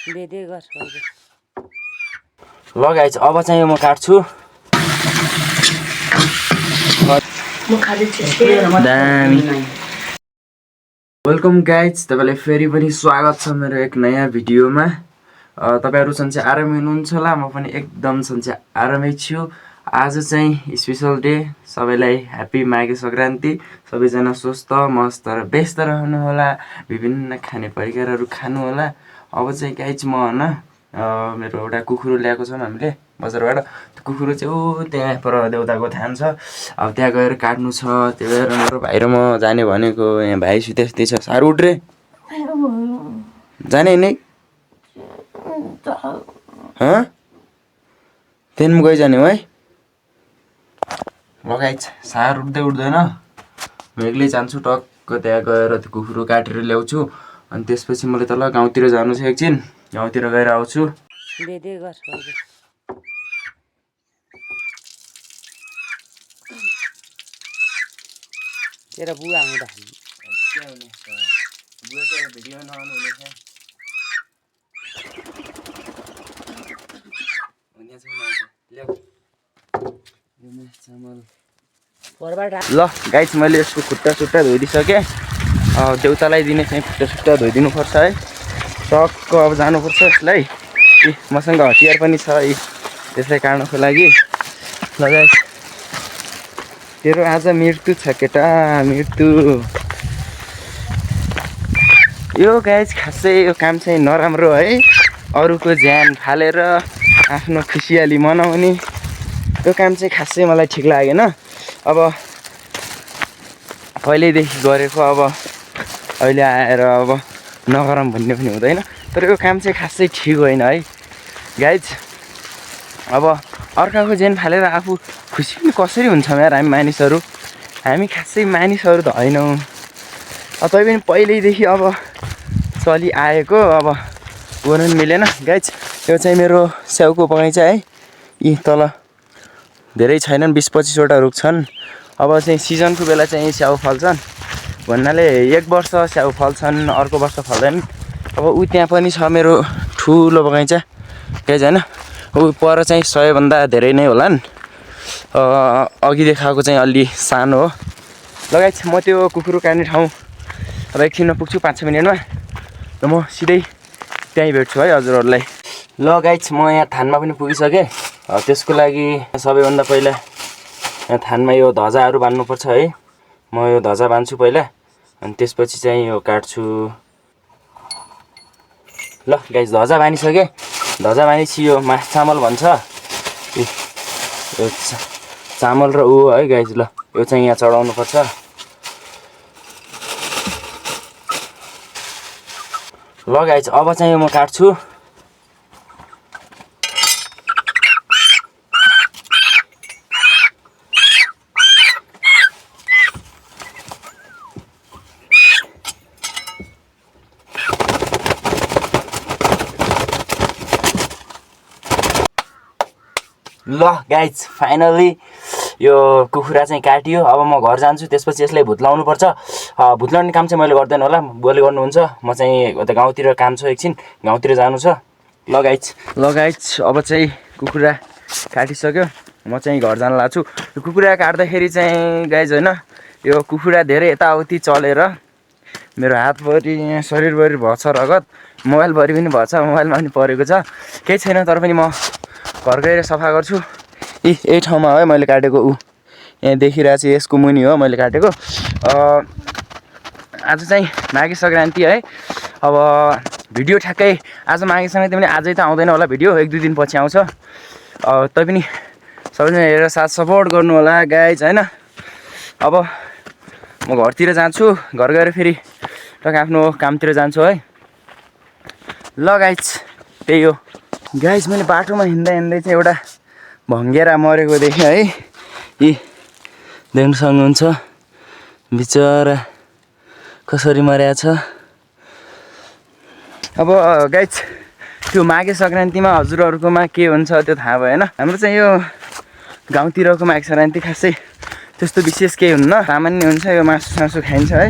ल गाइज अब चाहिँ म काट्छु दामी। वेलकम गाइज, तपाईँलाई फेरि पनि स्वागत छ मेरो एक नयाँ भिडियोमा। तपाईँहरू सन्चै आरामै हुनुहुन्छ होला, म पनि एकदम सन्चै आरामै छु। आज चाहिँ स्पेसल डे, सबैलाई ह्याप्पी माघे सङ्क्रान्ति। सबैजना स्वस्थ मस्त र व्यस्त रहनु होला, विभिन्न खाने परिकारहरू खानु होला। अब चाहिँ गाइज म होइन मेरो एउटा कुखुरो ल्याएको छौँ हामीले बजारबाट। त्यो कुखुरो चाहिँ त्यहाँ पर देउताको थान छ, अब त्यहाँ गएर काट्नु छ। त्यही भएर मेरो भाइ र म जाने भनेको। यहाँ भाइ सुत्दै छ, साह्रो उठ रे जाने नै त्यहाँदेखि गइजाने हो है। लगाइछ साह्रो उठ्दैन, म एक्लै जान्छु टक्क त्यहाँ गएर त्यो कुखुरो काटेर ल्याउँछु। अनि त्यसपछि मलाई तल गाउँतिर जानु छ, एकछिन गाउँतिर गएर आउँछु। तेरा बुवा आउँदा बुवा चाहिँ भिडियो नआउनु ल गाइस, मैले यसको खुट्टा धोइदिइसकेँ। देउतालाई दिने चाहिँ खुट्टा धोइदिनु पर्छ है, टक्क अब जानुपर्छ यसलाई। मसँग हतियार पनि छ यसलाई काट्नको लागि। ल गाइस, तेरो आज मृत्यु छ केटा, मृत्यु। यो गाइस खासै यो काम चाहिँ नराम्रो है, अरूको ज्यान फालेर आफ्नो खुसियाली मनाउने यो काम चाहिँ खासै मलाई ठिक लागेन। अब पहिल्यैदेखि गरेको, अब अहिले आएर अब नगरौँ भन्ने पनि हुँदैन। तर यो काम चाहिँ खासै ठिक होइन है गाइज। अब अर्काको ज्यान फालेर आफू खुसी पनि कसरी हुन्छ यार। हामी खासै मानिसहरू त होइनौँ। तै पनि पहिल्यैदेखि अब चलिआएको, अब गर्नु मिलेन गाइज। यो चाहिँ मेरो स्याउको बगैँचा है, यी तल धेरै छैनन्, 20-25वटा रुख छन्। अब चाहिँ सिजनको बेला चाहिँ स्याउ फल्छन् भन्नाले एक वर्ष स्याउ फल्छन्, अर्को वर्ष फल्दैन। अब त्यहाँ पनि छ मेरो ठुलो बगैँचा गाइज होइन। पर चाहिँ 100भन्दा धेरै नै होलान्, अघि देखाएको चाहिँ अलि सानो हो। लगाइछ म त्यो कुखुरो काट्ने ठाउँ अब एकछिनमा पुग्छु, 5-6 मिनटमा। र म सिधै त्यहीँ भेट्छु है हजुरहरूलाई। ल गाइज, म यहाँ थानमा पनि पुगिसकेँ। त्यसको लागि सबैभन्दा पहिला यहाँ थानमा यो ध्वजाहरू बान्नुपर्छ है। म यो ध्वजा बान्छु पहिला, अनि त्यसपछि चाहिँ यो काट्छु। ल गाइज, ध्वजा बानिसकेँ। ध्वजा बानिपछि यो मास चामल भन्छ, यो चामल र है गाइज। ल यो चाहिँ यहाँ चढाउनु पर्छ। ल गाइज, अब चाहिँ म काट्छु। ल गाइज, फाइनली यो कुखुरा चाहिँ काटियो। अब म घर जान्छु, त्यसपछि यसलाई भुत्लाउनु पर्छ। भुत्लाउने काम चाहिँ मैले गर्दैन होला, बोले गर्नुहुन्छ। म चाहिँ उता गाउँतिर काम छ, एकछिन गाउँतिर जानु छ। ल गाइज, अब चाहिँ कुखुरा काटिसक्यो, म चाहिँ घर जान लाग्छु। यो कुखुरा काट्दाखेरि चाहिँ गाइज होइन, यो कुखुरा धेरै यताउति चलेर मेरो हातभरि यहाँ शरीरभरि भएछ रगत, मोबाइलभरि पनि भएछ, मोबाइलमा पनि परेको छ। केही छैन, तर पनि म घर गएर सफा गर्छु। यही ठाउँमा है मैले काटेको, यहाँ देखिरहेको छ, यसको मुनि हो मैले काटेको। आज चाहिँ माघे सङ्क्रान्ति है। अब भिडियो ठ्याक्कै आज माघे सङ्क्रान्ति पनि आजै त आउँदैन होला, भिडियो 1-2 दिन पछि आउँछ। तैपनि सबैजना हेरेर साथ सपोर्ट गर्नु होला गाइज होइन। अब म घरतिर जान्छु, घर गएर फेरि टक्क आफ्नो कामतिर जान्छु है। ल गाइज, त्यही हो गाइज। मैले बाटोमा हिँड्दै चाहिँ एउटा भङ्गेरा मरेको देखेँ है। देख्न सक्नुहुन्छ बिचरा कसरी मरेको छ। अब गाइज, त्यो माघे सङ्क्रान्तिमा हजुरहरूकोमा के हुन्छ त्यो थाहा भएन। हाम्रो चाहिँ यो गाउँतिरको माघे सङ्क्रान्ति खासै त्यस्तो विशेष केही हुन्न, सामान्य हुन्छ। यो मासु खाइन्छ है,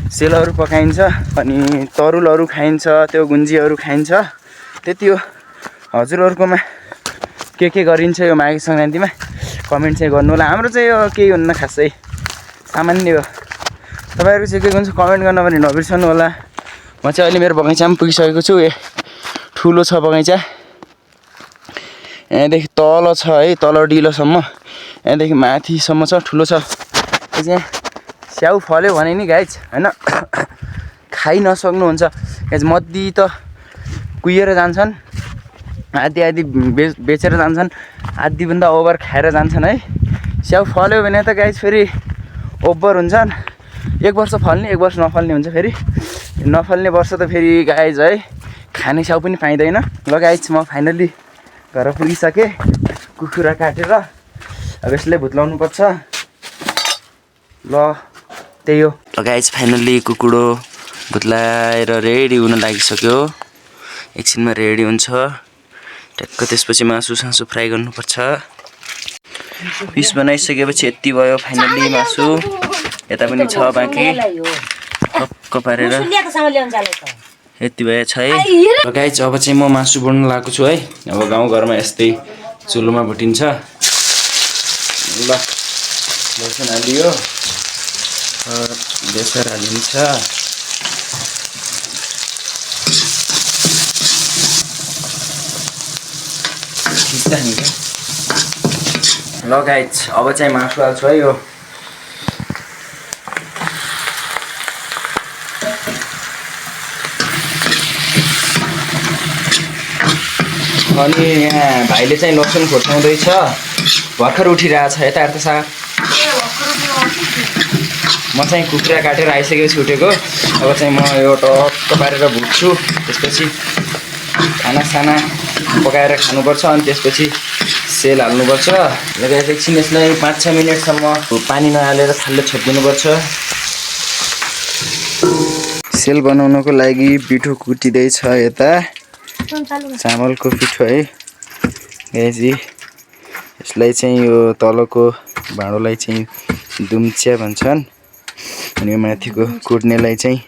सेलहरू पकाइन्छ, अनि तरुलहरू खाइन्छ, त्यो गुन्जीहरू खाइन्छ। त्यति हो। हजुरहरूकोमा के गरिन्छ यो माघे सङ्क्रान्तिमा कमेन्ट चाहिँ गर्नु होला। हाम्रो चाहिँ यो केही हुन्न खासै, सामान्य हो। तपाईँहरू चाहिँ के हुन्छ कमेन्ट गर्न पनि नबिर्सनु होला। म चाहिँ अहिले मेरो बगैँचामा पुगिसकेको छु। ठुलो छ बगैँचा, यहाँदेखि तल छ है, तल डिलोसम्म, यहाँदेखि माथिसम्म छ, ठुलो छ। यो चाहिँ स्याउ फल्यो भने नि गाइज होइन खाइ नसक्नुहुन्छ गाइज। मद्दी त कुहिएर जान्छन्, आधी बेचेर जान्छन्, आधीभन्दा ओभर खाएर जान्छन् है। स्याउ फल्यो भने त गाइज फेरि ओभर हुन्छन्। 1 वर्ष फल्ने 1 वर्ष नफल्ने हुन्छ। फेरि नफल्ने वर्ष त फेरि गाइज है खाने स्याउ पनि पाइँदैन। ल गाइज म फाइनल्ली घर पुगिसकेँ, कुखुरा काटेर अब यसलाई भुत्लाउनु पर्छ। ल त्यही हो। ल गाइज फाइनल्ली कुकुडो भुत्लाएर रेडी हुन लागिसक्यो। एकछिनमा रेडी हुन्छ ट्याक्क। त्यसपछि मासु सासु फ्राई गर्नुपर्छ। पिस बनाइसकेपछि यति भयो फाइनल्ली मासु। यता पनि छ बाँकी, टक्क पारेर यति भए छ है। र गाइज अब चाहिँ म मासु बनाउन लागेको छु है। अब गाउँघरमा यस्तै चुलोमा भुटिन्छ। ल लसुन हालियो, बेसार हालिन्छ, ल गाइज अब चाहिँ मासु हाल्छु है। यो अनि यहाँ भाइले चाहिँ लसुन खोर्साउँदैछ, भर्खर उठिरहेछ यताबाट साग। म चाहिँ कुखुरा काटेर आइसकेपछि उठेको। अब चाहिँ म यो टक्क पारेर भुट्छु। त्यसपछि खानासाना पकाएर खानुपर्छ। अनि त्यसपछि सेल हाल्नुपर्छ। लगाएर एकछिन यसलाई 5-6 मिनटसम्म पानी नहालेर थालले छोपिदिनुपर्छ। सेल बनाउनको लागि पिठो कुटिँदैछ यता, चामलको पिठो है गाइजी। यसलाई चाहिँ यो तलको भाँडोलाई चाहिँ दुम्चिया भन्छन्, अनि यो माथिको कुट्नेलाई चाहिँ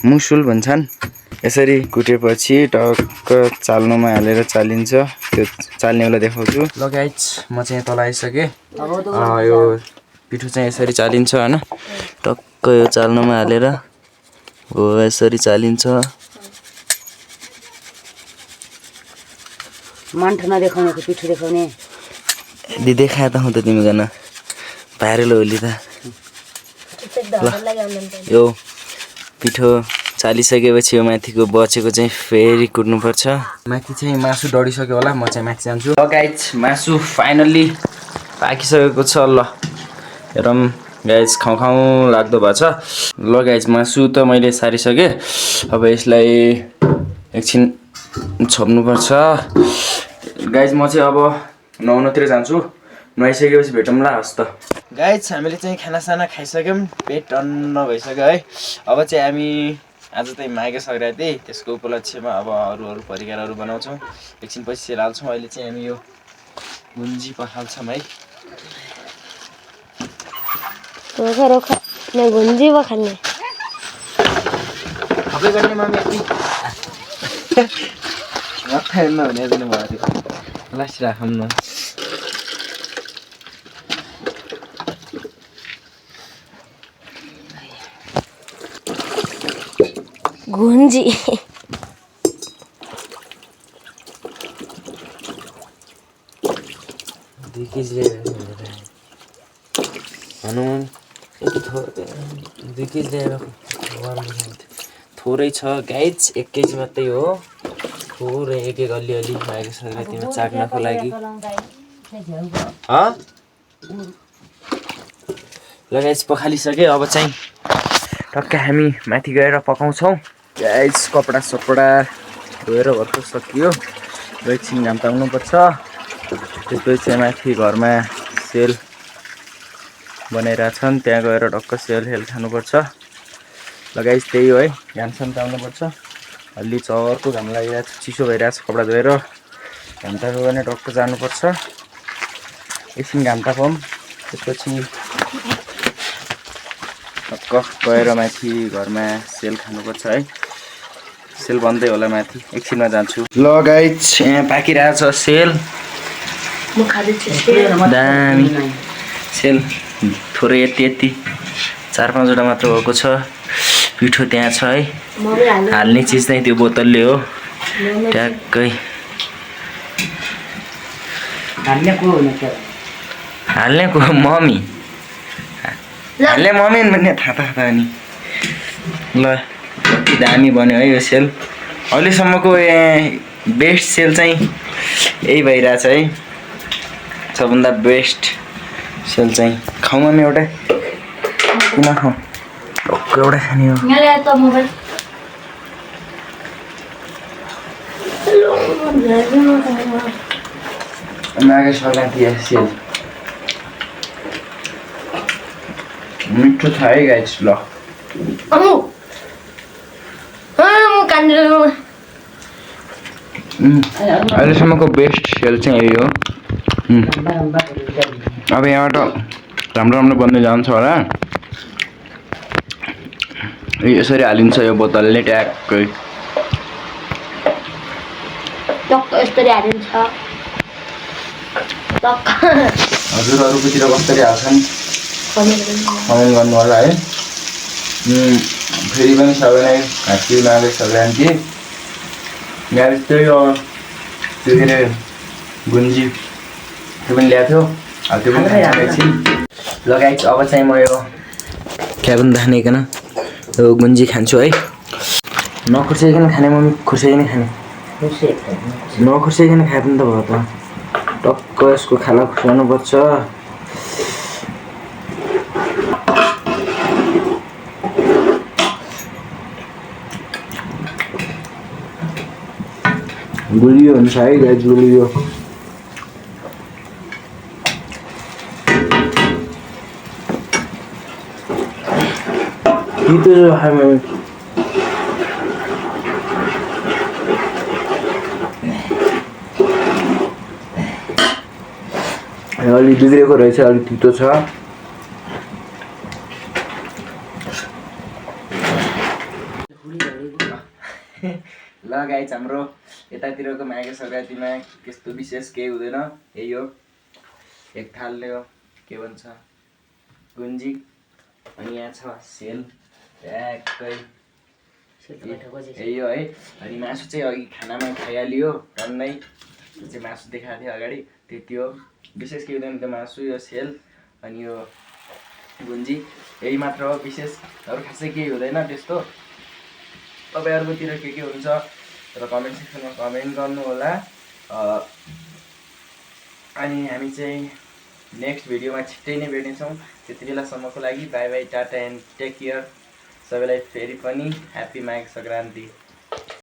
मुसुल भन्छन्। यसरी कुटेपछि टक्क चाल्नुमा हालेर चालिन्छ। त्यो चाल्नेवाला देखाउँछु। ल गाइज म चाहिँ तल आइसकेँ। यो पिठो चाहिँ यसरी चालिन्छ होइन, टक्क यो चाल्नुमा हालेर हो यसरी चालिन्छ। मन्ठ नदेखाउने पिठो देखाउने दि देखाए त हुँ त तिमी गर्न भाइरल होली त। यो पिठो चालिसकेपछि यो माथिको बचेको चाहिँ फेरि कुट्नुपर्छ। माथि चाहिँ मासु डढिसक्यो होला, म चाहिँ माथि जान्छु। ल गाइज मासु फाइनल्ली पाकिसकेको छ। ल हेरौँ गाइज, खाउँ लाग्दो भएको छ। ल गाइज मासु त मैले सारिसकेँ। अब यसलाई एकछिन छोप्नुपर्छ। गाइज म चाहिँ अब नुहाउनतिर जान्छु। नुहाइसकेपछि भेटौँला। हस् त गाइज हामीले चाहिँ खानासाना खाइसक्यौँ, पेट टन्न भइसक्यो है। अब चाहिँ हामी आज चाहिँ माघे सङ्क्रान्ति, त्यसको उपलक्ष्यमा अब अरू परिकारहरू बनाउँछौँ। एकछिन पछि सेल हाल्छौँ। अहिले चाहिँ हामी यो गुन्जी पखाल्छौँ है। गुन्जी पखाल्ने सबै गर्ने मम्मी मात्रै नहुने पनि भयो। लास्ट राखौँ न। गुन्जी भनौँ 2 केजी ल्याएर थोरै छ गाइज, 1 केजी मात्रै हो। थोरै एक अलिअलि माघे सङ्क्रान्तिमा चाख्नको लागि। ल गाइज पखालिसके। अब चाहिँ टक्क हामी माथि गएर पकाउँछौँ। गाइज कपडा सपडा धोएर भर्खर सकियो। एकछिन घाम ताउनुपर्छ। त्यसपछि माथि घरमा सेल बनाइरहेछन्, त्यहाँ गएर टक्क सेल खानुपर्छ। ल गाइज त्यही हो है, घामसाम ताउनुपर्छ। अलि चर्को घाम लागिरहेको छ, चिसो भइरहेको छ। कपडा धोएर घाम ताप्यो भने टक्क जानुपर्छ। एकछिन घाम तापौँ, त्यसपछि टक्क गएर माथि घरमा सेल खानुपर्छ है। सेल बन्दै होला माथि एकछिनमा जान्छु ल गाइज यहाँ पाकिरहेछ सेल म खाँदैछु दामी सेल थोरै यति 4-5 वटा मात्र भएको छ पिठो त्यहाँ छ है हाल्ने चिज चाहिँ त्यो बोतलले हो ट्याक्कै हाल्ने को मम्मी हाल्ने मम्मी भन्ने थाहा नि ल कति दामी बन्यो है यो सेल अहिलेसम्मको बेस्ट सेल चाहिँ यही भइरहेछ है सबभन्दा बेस्ट सेल चाहिँ खाउँ मम्मी एउटा किन खाउँ एउटा खाने हो मागे सलाती सेल मिठो छ है गाइस ल अहिलेसम्मको बेस्ट सेल चाहिँ यही हो अब यहाँबाट राम्रो बन्दै जान्छ होला यसरी हालिन्छ यो बोतलले ट्याक्कै यसरी हालिन्छ हजुरहरूकोतिर कसरी हाल्छन् कमेन्ट गर्नु होला है फेरि पनि सबैलाई हाँसी मागे सङ्क्रान्ति यहाँ त्यही हो त्यो के अरे गुन्जी त्यो पनि ल्याएको थियो त्यो पनि एकछिन लगाइछ अब चाहिँ म यो क्या पनि धानेकन यो गुन्जी खान्छु है नखुर्साइकन खाने मम्मी खुर्साइकन खाने नखुर्साइकन खाए पनि त भयो त टक्क यसको खाला खुर्साउनुपर्छ गुलियो हुन्छ है गाइस गुलियो तितो खाने अलि बिग्रेको रहेछ अलिक तितो छ ल गाइस हाम्रो यतातिरको माघे सङ्क्रान्तिमा त्यस्तो विशेष केही हुँदैन यही हो एक थालले हो के भन्छ गुन्जी अनि यहाँ छ सेल ट्याक्कै यही हो है अनि मासु चाहिँ अघि खानामा खाइहालियो टन्नै त्यो चाहिँ मासु देखाएको थियो अगाडि त्यति हो विशेष केही हुँदैन त्यो मासु यो सेल अनि यो गुन्जी यही मात्र हो विशेष अरू खासै केही हुँदैन त्यस्तो तपाईँहरूकोतिर के हुन्छ र कमेन्ट सेक्सनमा कमेन्ट गर्नु होला अनि हामी चाहिँ नेक्स्ट भिडियोमा छिट्टै नै भेट्नेछौँ त्यति बेलासम्मको लागि bye bye tata and take care सबैलाई फेरि पनि ह्याप्पी माघे सङ्क्रान्ति